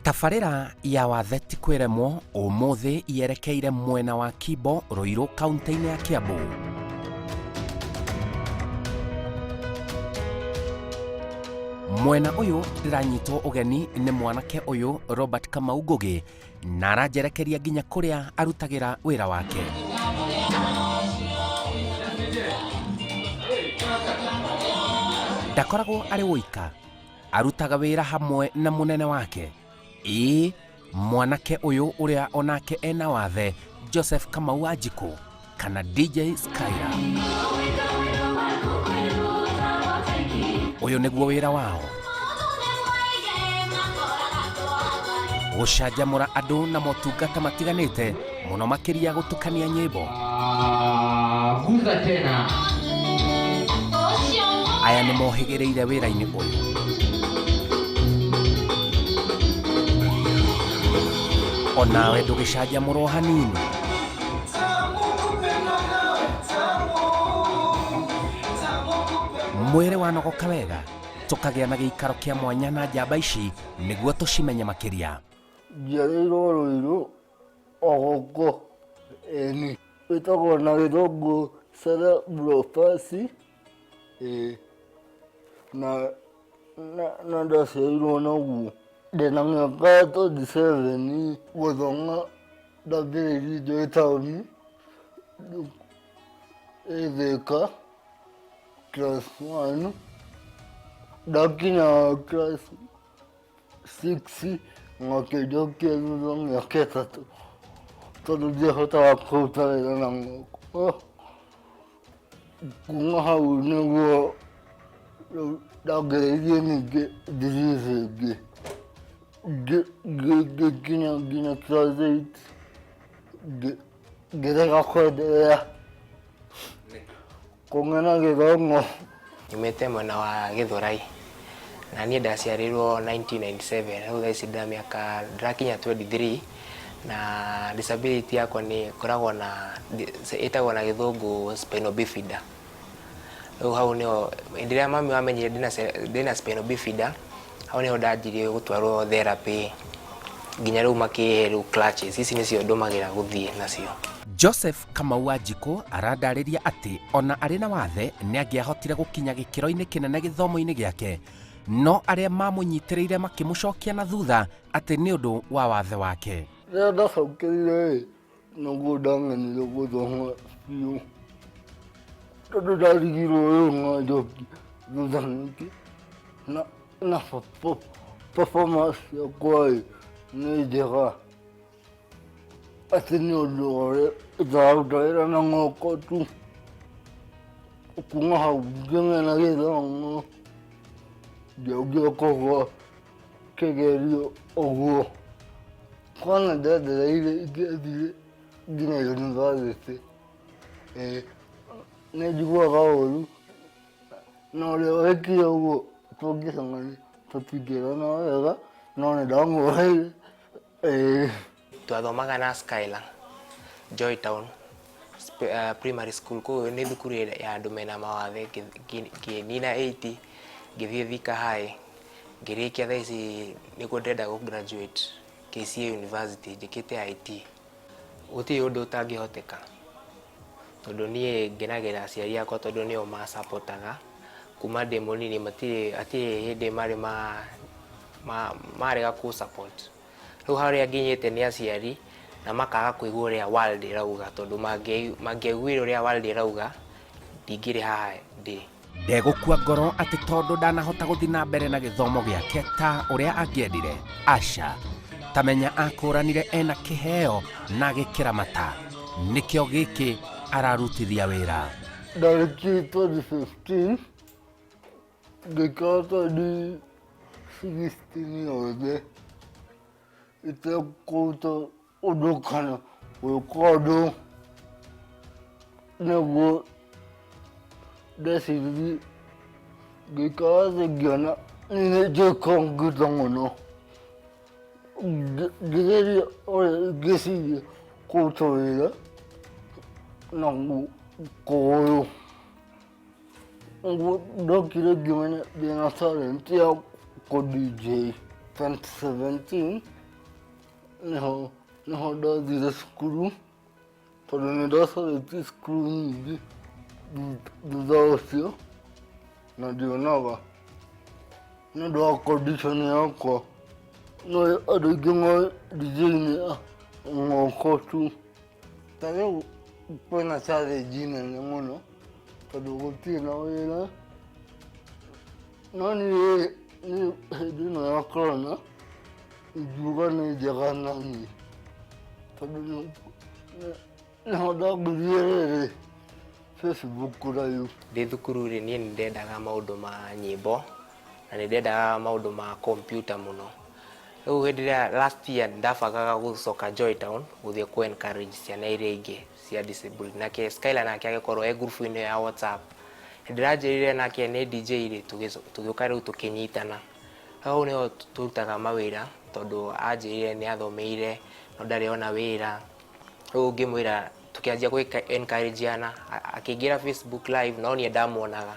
Tabarĩra ya wathe ti kwĩremwo ũmũthĩ yerekeire mwena wa Kimbo, Ruiru, kaunti-inĩ ya Kiambu. Mwena ũyũ ndĩranyitwo ũgeni nĩ mwanake ũyũ Robert Kamau Ngũgĩ na aranjerekeria nginya kũrĩa arutagĩra wĩra wake. Ndakoragwo arĩ woika, arutaga wĩra hamwe na mũnene wake. Ĩĩ, mwanake ũyũ ũrĩa onake ena wathe Joseph Kamau Wanjikũ kana DJ Skyla. Ũyũ nĩguo wĩra wao, gũcanjamũra andũ na motungata matiganĩte, mũno makĩria gũtukania nyĩmbo. Guza tena. Aya nĩ mohĩgĩrĩire wĩra-inĩ ũyũ. Onawe ndũgĩcanjamũrwo hanini. Mwĩrĩ wanogoka wega, tũkagĩa na gĩikaro kĩa mwanya na njamba ici nĩguo tũcimenye makĩria. Njiarĩirwo Rũirũ o gũkũ, ĩni. Ĩtagwo na gĩthũngũ cerebral palsy, ĩĩ, na na ndaciarirwo naguo. Ndĩna mĩaka 27 gũthoma ndambĩrĩirie ndĩ taũni ĩ Thĩka class one, ndakinya class six makĩnjokia thutha mĩaka 3 tondũ ndiahotaga kũruta wĩra na moko. Kuma hau nĩguo rĩu ndambĩrĩirie ningĩ disease ĩngĩ, ngĩkinya nginya class eight ngĩrega kwenderea kũng'ena gĩthomo. Nyumĩte mwena wa Gĩthũrai na niĩ ndaciarirwo 1997, rĩu thaa ici ndĩna mĩaka ndĩrakinya 23 na disability yakwa nĩ ngoragwo na ĩtagwo na gĩthũngũ spinal bifida. Rĩu hau nĩho hĩndĩ ĩrĩa mami amenyire ndĩna spinal bifida, hau nĩho ndanjirie gũtwarwo therapy nginya rĩu makĩhe rĩu crutches, ici nĩcio ndũmagĩra gũthiĩ nacio. Joseph Kamau Wanjikũ arandarĩria atĩ ona arĩ na wathe nĩ angĩahotire gũkinya gĩkĩro-inĩ kĩnene gĩthomo-inĩ gĩake, no arĩa mamũnyitĩrĩire makĩmũcokia na thutha atĩ nĩ ũndũ wa wathe wake. Rĩrĩa ndacokerire-ĩ, nĩguo ndamenyire gũthoma biũ, tondũ ndarigirwo rĩu no njoki thutha ningĩ, na performance yakwa-ĩ nĩ njega. Atĩ nĩ ũndũ wa ũrĩa ndĩraruta wĩra na moko tu, kuma hau ngĩgĩa na gĩthomo, ngĩambia kũgũa kĩgerio ũguo. Kwana ndendereire ingĩathire nginya yunivasĩtĩ, nĩ njiguaga ũru na ũrĩa wekire ũguo tũngĩcemania tũtingĩrana wega, no nĩ ndamuoheire. Twathomaga na Skylar, Joy Town Primary School, kũu nĩ thukuru ya andũ mena mawathe, ngĩnina eight, ngĩthiĩ Thika High, ngĩrĩkia thaa ici nĩguo ndĩrenda gũ graduate KCA University njĩkĩte IT. Gũtirĩ ũndũ ũtangĩhoteka, tondũ niĩ ngenagĩra aciari akwa tondũ nĩo ma support aga kuma ndĩ mũnini, matirĩ hatirĩ hĩndĩ marĩ marega kũ support. Rĩu harĩa nginyĩte nĩ aciari na makaga kũigua ũrĩa world ĩrauga, tondũ mangĩaiguire ũrĩa world ĩrauga ndingĩrĩ haha ndĩ. Ndegũkua ngoro atĩ tondũ ndanahota gũthiĩ na mbere na gĩthomo gĩake ta ũrĩa angĩendire. Aca. Tamenya akũranire ena kĩheo na agĩkĩramata. Nĩkĩo gĩkĩ ararutithia wĩra. Ndarĩkirie 2015 ngĩikara 2016 yothe itekũruta ũndũ kana gwĩka ũndũ, nĩguo ndeciririe ngĩikara thĩ ngĩona nĩ njũĩ kompiuta mũno, ngĩgeria ũrĩa ingĩciria kũruta wĩra na kũgũrũ. Ũguo ndokire ngĩmenya ndĩna talent ya kũ DJ 2017. Nĩho ndathire cukuru tondũ nĩ ndacarĩtie cukuru nyingĩ thutha ũcio na ndionaga nĩ ũndũ wa condition yakwa. No andũ aingĩ moĩ DJ nĩ ng'oko tu. Ta rĩu kwĩna challenge nene mũno tondũ gũtirĩ na wĩra. No niĩ hĩndĩ ĩno ya corona ingiuga nĩ njega na niĩ tondũ nĩho ndambirie rĩrĩ Facebook live. Ndĩ thukuru rĩ, niĩ nĩ ndendaga maũndũ ma nyĩmbo na nĩ ndendaga maũndũ ma computer mũno. Rĩu hĩndĩ ĩrĩa last year ndabangaga gũcoka Joy Town gũthiĩ kũ encourage ciana iria ingĩ cia disabled, nake Skylar nake agĩkorwo e ngurubu-inĩ ya WhatsApp. Hĩndĩ ĩrĩa anjĩrire nake nĩ DJ rĩ, tũgĩũka rĩu tũkĩnyitana. Hau nĩho tũrutaga mawĩra tondũ anjĩrire nĩ athomeire no ndarĩ ona wĩra. Rĩu ngĩmwĩra tũkĩanjia gwĩka encourage ana, akĩingĩra Facebook live no niĩ ndamuonaga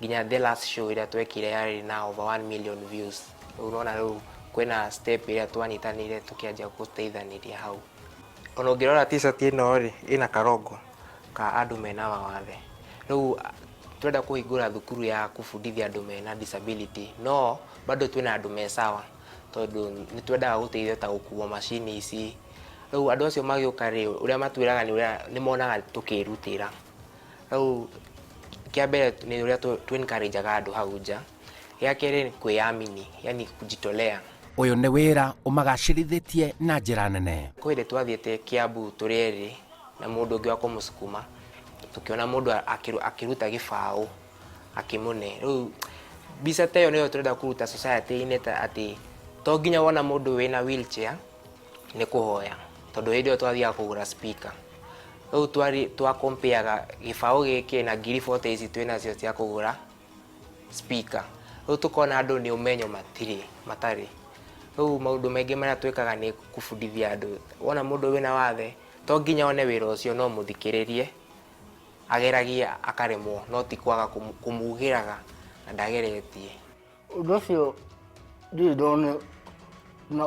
nginya the last show ĩrĩa twekire yarĩ na over 1 million views. Rĩu unaona rĩu kwĩna step ĩrĩa twanyitanĩire tũkĩanjia gũteithanĩria hau. Ona ũngĩrora t-shirt ĩno rĩ, ĩna karongo ka andũ mena mawathe. Rĩu twenda kũhingũra thukuru ya kũbundithia andũ mena disability, no bado twĩna andũ me sawa tondũ nĩ twendaga gũteithio ta gũkua macini ici. Rĩu andũ acio magĩũka rĩ, ũrĩa matwĩraga nĩ ũrĩa nĩ monaga tũkĩrutĩra. Rĩu kĩa mbere nĩ ũrĩa tũ encourage-aga andũ hau nja. Gĩa kerĩ nĩ kwĩyamini, yani kujitolea. Ũyũ nĩ wĩra ũmagacĩrithĩtie na njĩra nene. Kwĩ hĩndĩ twathiĩte Kiambu tũrĩ erĩ na mũndũ ũngĩ wa kũmũcukuma, tũkĩona mũndũ akĩruta gĩbaũ akĩmũne. Rĩu mbica ta ĩyo nĩyo tũrenda kũruta society-inĩ ta atĩ to nginya wona mũndũ wĩna wheelchair nĩ kũhoya, tondũ hĩndĩ ĩyo twathiaga kũgũra speaker. Rĩu twa compare gĩbaũ gĩkĩ na ngiri 40 ici twĩnacio cia kũgũra speaker. Rĩu tũkona andũ nĩ ũmenyo matarĩ. Rĩu maũndũ maingĩ marĩa twĩkaga nĩ kũbundithia andũ. Wona mũndũ wĩna wathe to nginya one wĩra ũcio, no mũthikĩrĩrie, ageragie akaremwo, no ti kwaga kũmugĩraga na ndageretie. Ũndũ ũcio ndirĩ ndona na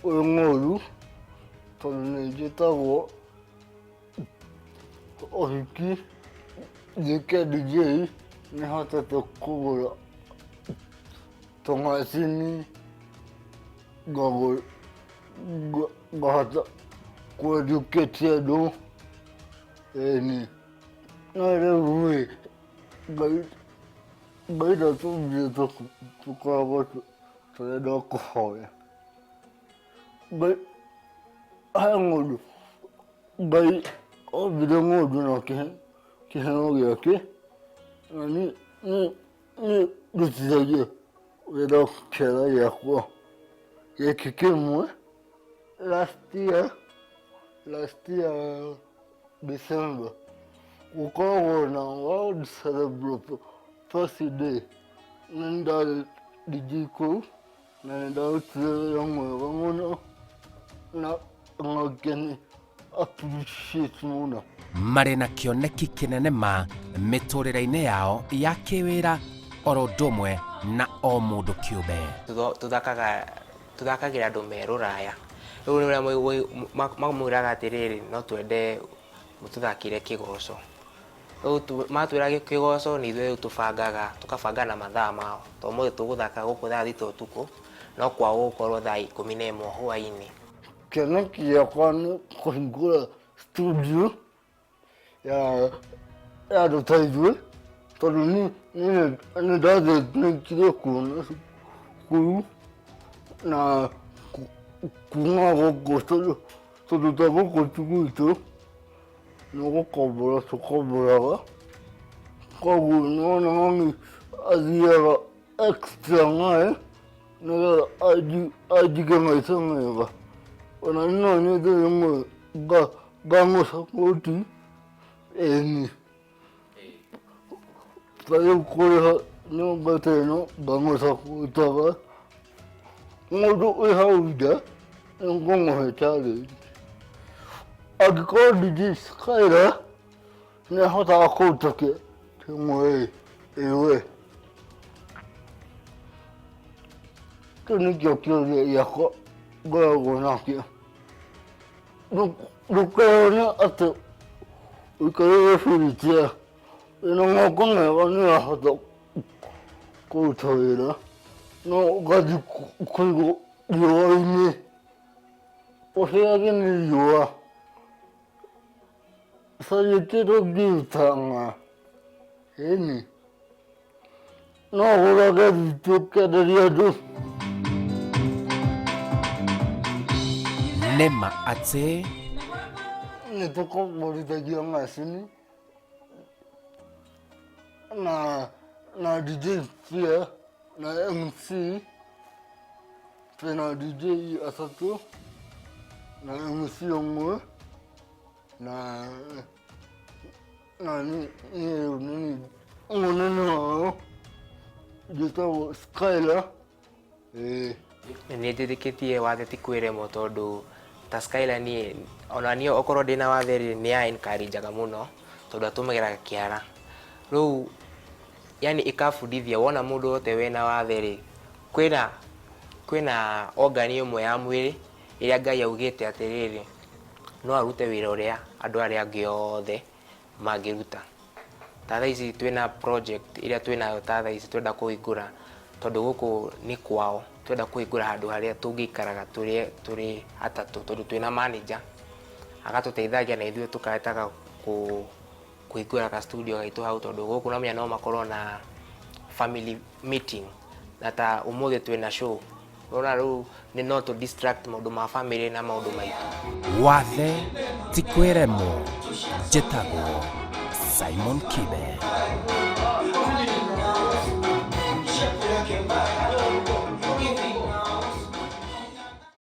wĩ mũũru tondũ nĩ njĩtagwo ũhiki njĩke DJ, nĩ hotete kũgũra tũmacini ngahota kũ educate andũ ĩni. No rĩu rĩ, Ngai ndatũmbire tũkoragwo tũrenda kũhoya. Ngai he mũndũ Ngai ombire mũndũ na kĩheo gĩake na niĩ ndutithagia wĩra kĩara gĩakwa gĩkĩ kĩmwe. Last year December gũkoragwo na World Cerebral Palsy Day, nĩ ndarĩ DJ kũu na nĩ ndarutire wĩra mwega mũno na ngakeni appreciate mũno. Marĩ na kĩoneki kĩnene ma mĩtũrĩre-inĩ yao ya kĩwĩra oro ũndũ ũmwe na o mũndũ kĩũmbe. Tũthakagĩra andũ me rũraya. Rĩu nĩ ũrĩa mamwĩraga atĩrĩrĩ, no twende mũtũthakĩre kĩgoco. Rĩu matwĩra kĩgoco nĩ ithuĩ rĩu tũbangaga, tũkabanga na mathaa mao. To ũmũthĩ tũgũthaka gũkũ thaa 3 ũtukũ, no kwao gũgũkorwo thaa 11 hwaĩ-inĩ. Kĩoneki gĩakwa nĩ kũhingũra studio ya andũ ta ithuĩ tondũ niĩ nĩ ndathĩnĩkire kuona cukuru na kuma gũkũ tondũ ta gũkũ ti gwitũ nĩ gũkombora tũkomboraga, koguo nĩwona mami athiaga extra mile nĩgetha anjige maica mega. Ona niĩ no nyende rĩmwe ngamũ support ĩni ta rĩu kũrĩha nyũmba ta ĩno ngamũ-supportaga. Mũndũ wĩ hau nja nĩ ngũmũhe challenge, angĩkorwo DJ Skylar nĩ ahotaga kũruta kĩmwe rĩ, ĩ we kĩu nĩkĩo kĩũria gĩakwa. Ngoragwo nakĩo. Ndũkeyone atĩ ũikarĩire wheelchair, wĩna moko mega nĩ ũrahota kũruta wĩra, no ũgathiĩ kũigwo riũa-inĩ, ũhĩage nĩ riũa. Caria kĩndũ ũngĩruta ng'a, ĩni. No ũgũrage thitũ ũkenderia andũ. Nĩma atĩ Nĩ tũkomborithagia macini na DJ pia na MC. Twĩna DJ atatũ na MC ũmwe na niĩ rĩu nĩ niĩ mũnene wao, njĩtagwo Skylar, ĩĩ. Nĩ njĩtĩkĩtie wathe ti kwĩremwo tondũ ta Skylar niĩ ona niĩ okorwo ndĩna wathe rĩ, nĩ a encourage aga mũno tondũ atũmagĩra kĩara. Rĩu yani ĩkabundithia wona mũndũ wothe wĩna wathe rĩ, kwĩna organ ĩmwe ya mwĩrĩ ĩrĩa Ngai augĩte atĩrĩrĩ, no arute wĩra ũrĩa andũ arĩa angĩ othe mangĩruta. Ta thaa ici twĩna project ĩrĩa twĩnayo, ta thaa ici twenda kũhingũra, tondũ gũkũ nĩ kwao, twenda kũhingũra handũ harĩa tũngĩikaraga tũrĩ atatũ, tondũ twĩna manager agatũteithagia na ithuĩ tũkahetaga kũhingũra ka studio gaitũ hau, tondũ gũkũ no menya no makorwo na family meeting, na ta ũmũthĩ twĩna show, ũrona rĩu nĩ no tũ distract maũndũ ma family na maũndũ maitũ. Wathe ti kwĩremwo. Njĩtagwo Simon Kibe.